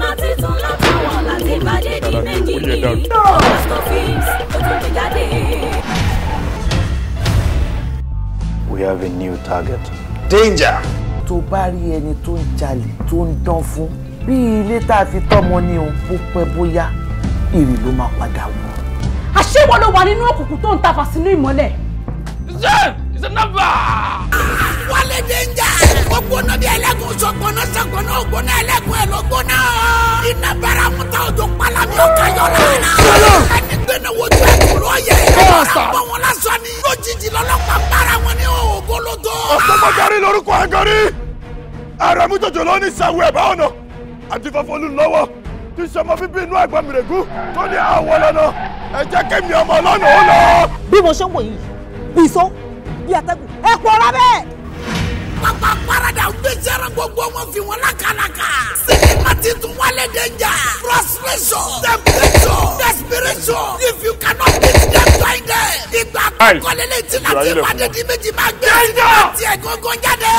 Sinimá titun látọwọ́ Lateef Adédìméjì ní Olasco Films ó tún ti jáde. We have a new target. Danger! Tó bá rí ẹni tó ń jalè tó ń dán fún bí ilé tá a fi tọ́mọ ní o, bó pẹ́ bóyá èrè ló máa padà wọ̀. Àṣé ìwọ ló wà nínú òkùnkùn tó ń tafà sínú ìmọ́lẹ̀. It's a number. Wálé Danger. Ó gbóná bí ẹlẹ́gùn sọ̀gbọ́ná sọ̀gbọ́ná ògbóná ẹlẹ́gùn ẹ̀ ló gbóná. Iná bára mu ta òjò palami ọ̀ka yọ lára. Ẹni gbẹ́nu wojú ẹ̀kú ló yẹ. Ọ̀rọ̀ wọn lásán ni. Lójijì lọ́lọ́pàá bára wọn ní ògolodo. Ọ̀sọ́mọgarí lórúkọ ẹ̀gọ́rí. Àrẹ̀mú jòjò ló ní sàwé ẹ̀bá ọ̀nà. Àti fọfọlú lọ́wọ́. Tí sọmọ bíbí inú àgbà mìrègún tó ní àwọ̀ lọ́nà. Ẹ jẹ́ kémi ọmọ ọlọ́nà ó lọ. Bí mo ṣe ń wò yìí, bí iṣó, bí atẹ́gùn, ẹ pọ̀ bẹ́ẹ̀. Pápá parada gbèsèrè gbogbo wọn fi wọn lakalaka. Sinimá titun Wálé Danger. Frustration, temptation, desperation. If you cannot beat them, join them. Ìgbà àkọ́kọ́ lélẹ̀ tí Lateef Adédìméjì máa gbé sinimá tiẹ̀ gángan jáde.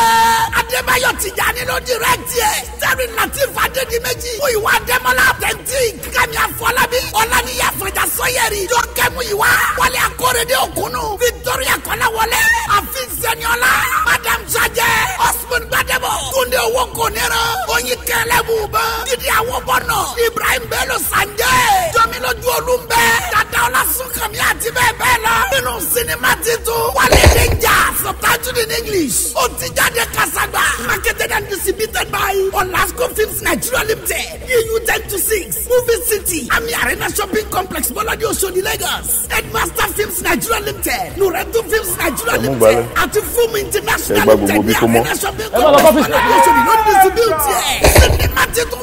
Adébáyọ̀ Tìjàní ló direct ẹ̀. Starring Lateef Adédìméjì. Múyìwá Adémọ́lá Authentic. Kẹ́mi Àfọlábí. Ọláníyì Àfọ̀njá Sọ́yẹ̀rì. Jọ́kẹ́ Múyìwá. Wálé Akóredé Òkúnnù. Victoria Kọ́láwọlé. Afeez Ẹniọlá. Madam Sajẹ. Osman Gbadebo. Túndé owó kò níran. Oyin kẹlẹ́ bùbọ́n. Dídí àwọn bọ̀nà. Ibrahim Bello Sanjay. Jọmilójú Olúmbẹ. Dada Ọlásùnkànmí àti bẹ́ẹ̀ bẹ́ẹ̀ lọ. Nínú sinimá titun. Wálé Danger. Subtitled in English. Ó ti jáde kásàgbà. Marketed and distributed by Olasco Films Nigeria Limited. EU 10 to 6. Movie City. Ami Arena Shopping Complex. Bọ́ládé Oṣodi, Lagos. Headmaster Films Nigeria Limited. Nurentu Films Nigeria Limited. Àti Fúnmi International Limited ní Arena Shopping Complex. Bọ́ládé Oṣodi ló ń distribute ẹ̀. Sinimá titun.